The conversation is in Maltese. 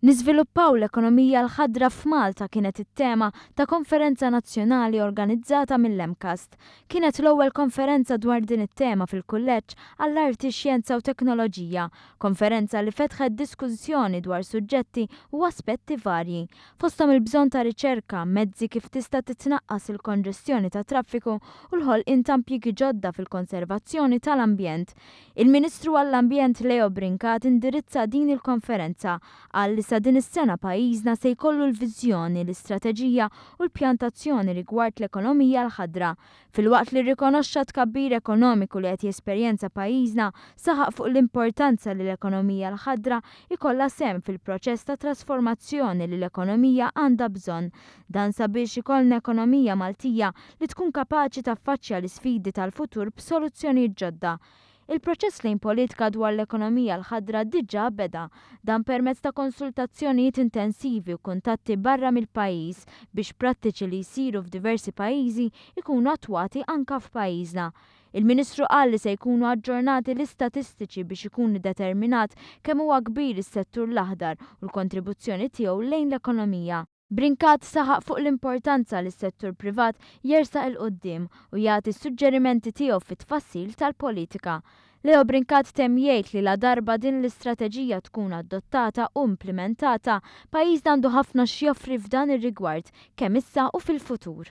Niżviluppaw l-ekonomija l-ħadra f'Malta kienet it-tema ta' konferenza nazzjonali organizzata mill-MCAST. Kienet l-ewwel konferenza dwar din it-tema fil-Kulleġġ għall-Arti, Xjenza u Teknoloġija, konferenza li fetħet diskussjoni dwar suġġetti u aspetti varji. Fosthom il-bżonn ta' riċerka, mezzi kif tista' titnaqqas il-konġestjoni tat-traffiku u l-ħolqien ta' impjiegi ġodda fil-konservazzjoni tal-ambjent. Il-Ministru għall-Ambjent Leo Brincat indirizza din il-konferenza. Qal li sa din is-sena pajjiżna se jkollu l-viżjoni, l-istrateġija u l-pjan t'azzjoni rigward l-ekonomija l-ħadra. Filwaqt li rrikonoxxa t-tkabbir ekonomiku li qed jesperjenza pajjiżna, saħaq fuq l-importanza li l-ekonomija l-ħadra jkollha sehem fil-proċess ta' trasformazzjoni li l-ekonomija għandha bżonn. Dan sabiex ikollna ekonomija Maltija li tkun kapaċi taffaċċja l-isfidi tal-futur b'soluzzjonijiet ġodda. Il-proċess lejn politika dwar l-ekonomija l-ħadra diġà beda. Dan permezz ta' konsultazzjonijiet intensivi u kuntatti barra mill-pajjiż biex prattiċi li jsiru f'diversi pajjiżi jkunu attwati anka f'pajjiżna. Il-Ministru qal li se jkunu aġġornati l-istatistiċi biex ikun determinat kemm huwa kbir is-settur l-aħdar u l-kontribuzzjoni tiegħu lejn l-ekonomija. Brincat saħaq fuq l-importanza li s-settur privat jersaq 'il quddiem u jagħti s-suġġerimenti tiegħu fit-tfassil tal-politika. Leo Brincat temm jgħid li ladarba din l-istrateġija tkun adottata u implimentata, pajjiżna għandu ħafna x'joffri f'dan ir-rigward, kemm issa u fil-futur.